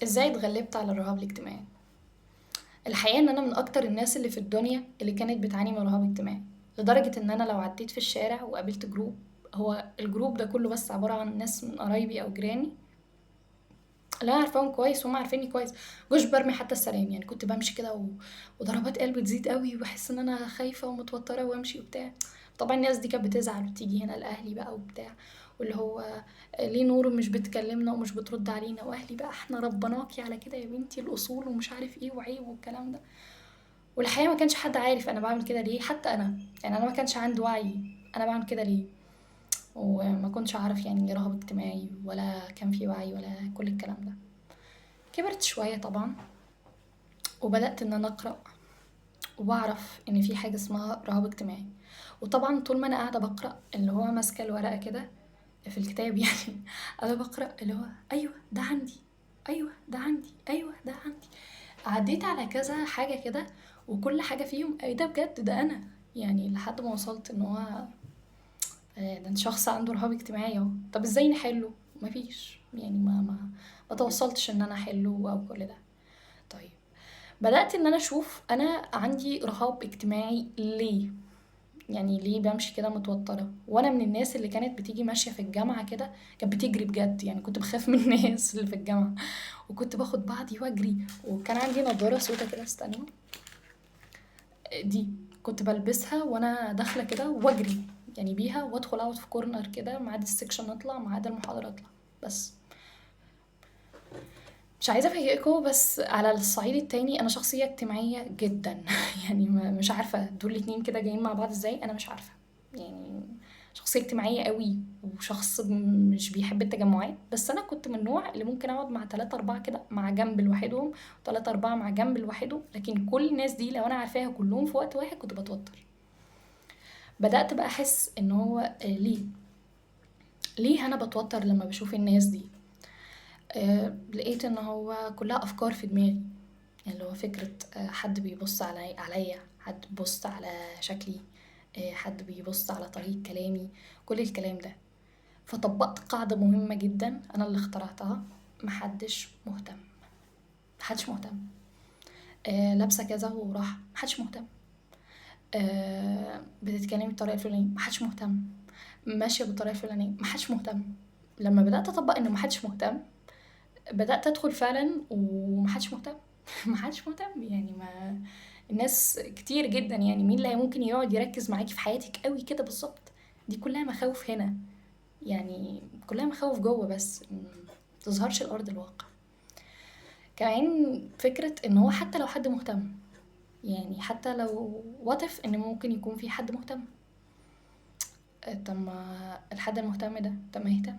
ازاي اتغلبت على الرهاب الاجتماعي؟ الحقيقة ان انا من اكتر الناس اللي في الدنيا اللي كانت بتعاني من رهاب اجتماعي، لدرجة ان انا لو عديت في الشارع وقابلت group، هو ال group ده كله بس عبارة عن ناس من قرايبي او جيراني لا عارفاهم كويس وهم عارفيني كويس، مش برمي حتى السلام، يعني كنت بمشي كده وضربات قلبي تزيد قوي وبحس ان انا خايفة ومتوتره وامشي وبتاع. طبعا الناس دي كانت بتزعل وتيجي هنا لاهلي بقى وبتاع، واللي هو ليه نور مش بتكلمنا ومش بترد علينا، واهلي بقى احنا ربناكي على كده يا بنتي الاصول ومش عارف ايه وعيب والكلام ده. والحقيقة ما كانش حد عارف انا بعمل كده ليه، حتى انا يعني انا ما كانش عندي وعي انا بعمل كده ليه، وما كنتش اعرف يعني رهاب اجتماعي ولا كان في وعي ولا كل الكلام ده. كبرت شوية طبعا وبدات ان انا اقرا واعرف ان في حاجة اسمها رهاب اجتماعي. وطبعا طول ما انا قاعدة بقرا اللي هو ماسكه الورقة كده في الكتاب يعني انا بقرا اللي هو ايوه ده عندي، ايوه ده عندي، ايوه ده عندي. عديت على كذا حاجة كده وكل حاجة فيهم ايه ده بجد ده انا، يعني لحد ما وصلت ان هو ده شخص عنده رهاب اجتماعي اهو. طب ازاي نحله؟ مفيش، يعني ما توصلتش ان انا احله او كل ده. طيب بدأت ان انا اشوف انا عندي رهاب اجتماعي ليه، يعني ليه بمشي كده متوترة. وانا من الناس اللي كانت بتيجي ماشية في الجامعة كده كانت بتجري بجد، يعني كنت بخاف من الناس اللي في الجامعة وكنت باخد بعضي واجري. وكان عندي نظارة سودا كده، استنوا دي كنت بلبسها وانا داخلة كده واجري يعني بيها، وادخل اقعد في corner كده ميعاد ال section اطلع، ميعاد المحاضرة اطلع. بس مش عايزة افاجئكم، بس على الصعيد التاني انا شخصية اجتماعية جدا يعني مش عارفة دول الاتنين كده جايين مع بعض ازاي، انا مش عارفة. يعني شخصية اجتماعية قوي وشخص مش بيحب التجمعات، بس انا كنت من النوع اللي ممكن اقعد مع 3-4 كده مع جنب لوحدهم، 3-4 مع جنب لوحدهم، لكن كل الناس دي لو انا عارفاها كلهم في وقت واحد كنت بتوتر. بدأت بقى احس ان هو ليه انا بتوتر لما بشوف الناس دي. لقيت ان هو كلها افكار في دماغي، يعني اللي هو فكرة حد بيبص عليا، حد بيبص على شكلي، حد بيبص على طريقة كلامي، كل الكلام ده. فطبقت قاعدة مهمة جدا انا اللي اخترعتها، محدش مهتم، محدش مهتم. لابسة كذا وراح، محدش مهتم. بتتكلمي بالطريقة الفلانية، محدش مهتم. ماشية بالطريقة الفلانية، محدش مهتم. لما بدأت أطبق إنه محدش مهتم بدأت أدخل فعلا ومحدش مهتم محدش مهتم. يعني ما الناس كتير جدا، يعني مين اللي ممكن يقعد يركز معاكي في حياتك قوي كده بالظبط؟ دي كلها مخاوف هنا، يعني كلها مخاوف جوه بس متظهرش الأرض الواقع. كمان فكرة إن هو حتى لو حد مهتم، يعني حتى لو واتف إن ممكن يكون في حد مهتم، طب ما الحد المهتم ده طب ما يهتم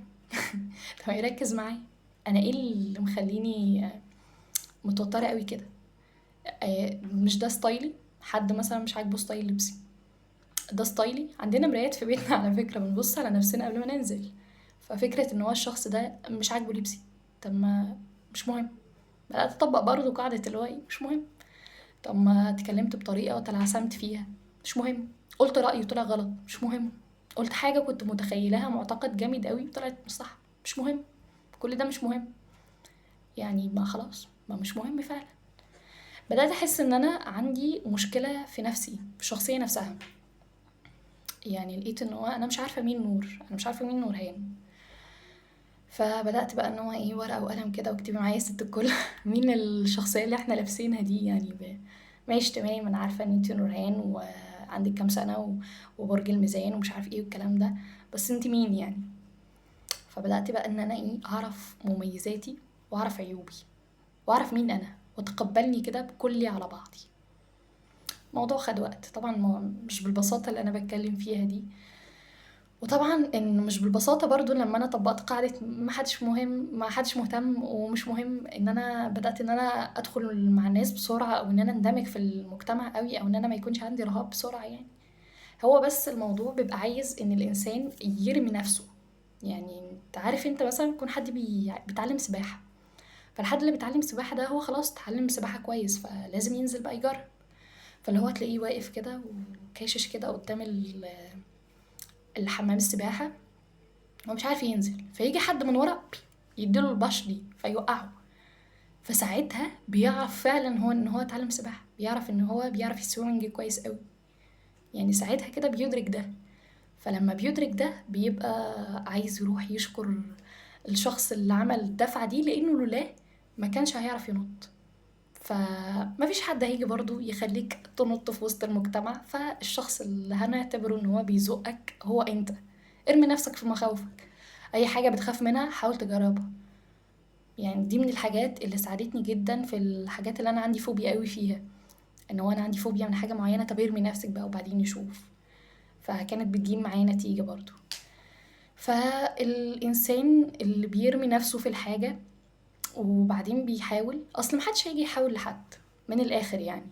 طب ما يركز معايا، أنا إيه اللي مخليني متوترة قوي كده؟ مش ده style ي، حد مثلا مش عاجبه style لبسي، ده style ي. عندنا مرايات في بيتنا على فكرة، بنبص على نفسنا قبل ما ننزل. ففكرة إن هو الشخص ده مش عاجبه لبسي، طب ما مش مهم. بدأت أطبق برضه قاعدة اللي هو إيه، مش مهم. طب ما اتكلمت بطريقة وتلعثمت فيها، مش مهم. قلت رأيي وطلع غلط، مش مهم. قلت حاجة كنت متخيلها معتقد جامد قوي وطلعت مش صح، مش مهم. كل ده مش مهم، يعني ما خلاص، ما مش مهم فعلا. بدأت أحس إن أنا عندي مشكلة في نفسي، في الشخصية نفسها. يعني لقيت إن هو أنا مش عارفة مين نور، أنا مش عارفة مين نورهان. فبدأت بقى إن هو إيه، ورقة وقلم كده واكتبي معايا ست الكل مين الشخصية اللي إحنا لابسينها دي يعني. ماشي تمام، أنا عارفة إن أنتي نورهان وعندك كام سنة وبرج الميزان ومش عارف إيه والكلام ده، بس أنتي مين يعني؟ فبدأت بقى إن أنا إيه، أعرف مميزاتي وأعرف عيوبي وأعرف مين أنا وتقبلني كده بكلي على بعضي. الموضوع خد وقت طبعا، مش بالبساطة اللي أنا بتكلم فيها دي، وطبعا إن مش بالبساطة برضو لما أنا طبقت قاعدة ما حدش مهم، ما حدش مهتم ومش مهم، إن أنا بدأت إن أنا أدخل مع الناس بسرعة، أو إن أنا اندمج في المجتمع قوي، أو إن أنا ما يكونش عندي رهاب بسرعة. يعني هو بس الموضوع بيبقى عايز إن الإنسان يرمي نفسه. يعني انت عارف، انت مثلا يكون حد بيتعلم سباحة، فالحد اللي بيتعلم سباحة ده هو خلاص اتعلم سباحة كويس، فلازم ينزل بقى يجرب. فاللي هو تلاقيه واقف كده وكاشش كده قدام الحمام السباحة، هو مش عارف ينزل، فيجي حد من ورا يديله البش دي فيوقعه. فساعتها بيعرف فعلا هو ان هو اتعلم سباحة، بيعرف ان هو بيعرف ي swimming كويس قوي، يعني ساعتها كده بيدرك ده. فلما بيدرك ده بيبقى عايز يروح يشكر الشخص اللي عمل الدفعة دي، لانه لولاه ما كانش هيعرف ينط. فما فيش حد هيجي برضو يخليك تنط في وسط المجتمع، فالشخص اللي هنعتبره ان هو بيزقك هو انت. ارمي نفسك في مخاوفك، اي حاجة بتخاف منها حاول تجربها. يعني دي من الحاجات اللي ساعدتني جدا في الحاجات اللي انا عندي فوبيا قوي فيها، ان هو انا عندي فوبيا من حاجة معينة، طب ارمي نفسك بقى وبعدين نشوف. فكانت بتجيب معايا نتيجة برضو. فالإنسان اللي بيرمي نفسه في الحاجة وبعدين بيحاول، أصل محدش هيجي يحاول لحد من الآخر، يعني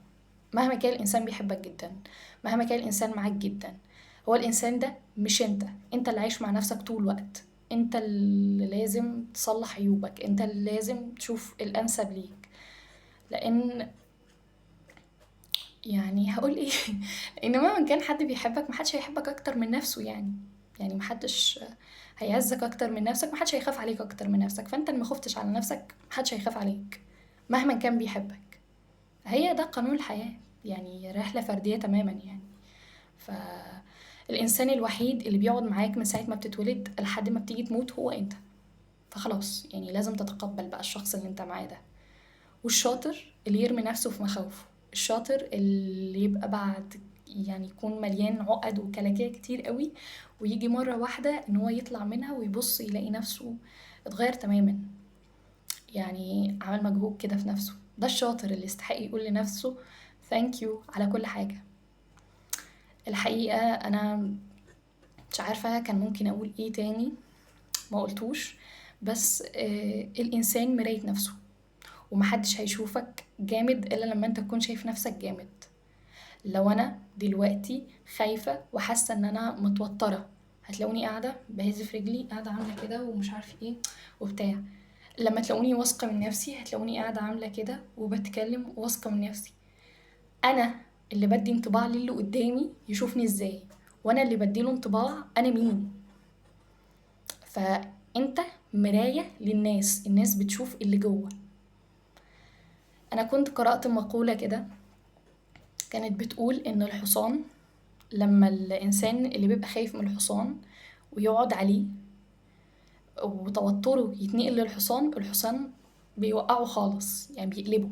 مهما كان الإنسان بيحبك جدا، مهما كان الإنسان معاك جدا، هو الإنسان ده مش أنت، أنت اللي عايش مع نفسك طول الوقت، أنت اللي لازم تصلح عيوبك، أنت اللي لازم تشوف الأنسب ليك. لأن يعني هقول إيه إن مهما كان حد بيحبك محدش هيحبك أكتر من نفسه، يعني محدش هيعزك أكتر من نفسك، محدش هيخاف عليك أكتر من نفسك. فأنت اللي ما خفتش على نفسك محدش هيخاف عليك مهما كان بيحبك. هي ده قانون الحياة، يعني رحلة فردية تماما يعني. فالإنسان الوحيد اللي بيقعد معاك من ساعة ما بتتولد لحد ما بتيجي تموت هو أنت. فخلاص يعني لازم تتقبل بقى الشخص اللي أنت معاه ده. والشاطر اللي يرمي نفسه في مخاوفه، الشاطر اللي يبقى بعد يعني يكون مليان عقد وكلاكيع كتير قوي، ويجي مرة واحدة إن هو يطلع منها ويبص يلاقي نفسه اتغير تماما، يعني عمل مجهود كده في نفسه. ده الشاطر اللي يستحق يقول لنفسه thank you على كل حاجة. الحقيقة أنا مش عارفة كان ممكن أقول إيه تاني ما قلتوش، بس الإنسان مراية نفسه، ومحدش هيشوفك جامد إلا لما أنت تكون شايف نفسك جامد. لو أنا دلوقتي خايفة وحاسة إن أنا متوترة، هتلاقوني قاعدة بهز في رجلي، قاعدة عاملة كده ومش عارفة إيه وبتاع. لما تلاقوني واثقة من نفسي هتلاقوني قاعدة عاملة كده وبتكلم واثقة من نفسي. أنا اللي بدي انطباع للي قدامي يشوفني إزاي، وأنا اللي بديله انطباع أنا مين. فأنت مراية للناس، الناس بتشوف اللي جوه. أنا كنت قرأت مقولة كده كانت بتقول إن الحصان لما الإنسان اللي بيبقى خايف من الحصان ويقعد عليه وتوتره يتنقل للحصان، الحصان بيوقعه خالص، يعني بيقلبه.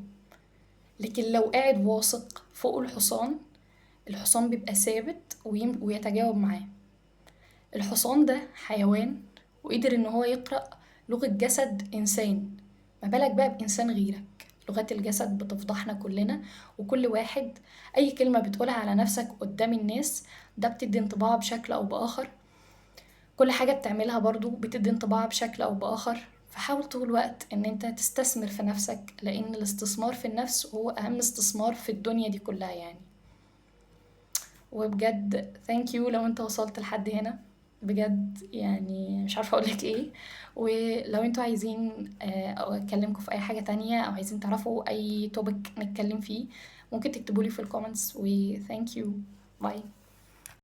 لكن لو قاعد واثق فوق الحصان، الحصان بيبقى ثابت ويتجاوب معاه. الحصان ده حيوان وقدر إن هو يقرأ لغة جسد إنسان، ما بالك بقى بإنسان غيرك. لغات الجسد بتفضحنا كلنا، وكل واحد أي كلمة بتقولها على نفسك قدام الناس ده بتدي انطباع بشكل أو بآخر. كل حاجة بتعملها برضو بتدي انطباع بشكل أو بآخر. فحاول طول الوقت إن أنت تستثمر في نفسك، لأن الاستثمار في النفس هو أهم استثمار في الدنيا دي كلها يعني. وبجد thank you لو أنت وصلت لحد هنا، بجد يعني مش عارفة أقولك إيه. ولو أنتوا عايزين أو أكلمكم في أي حاجة تانية أو عايزين تعرفوا أي topic نتكلم فيه، ممكن تكتبولي في ال comments. و thank you، bye.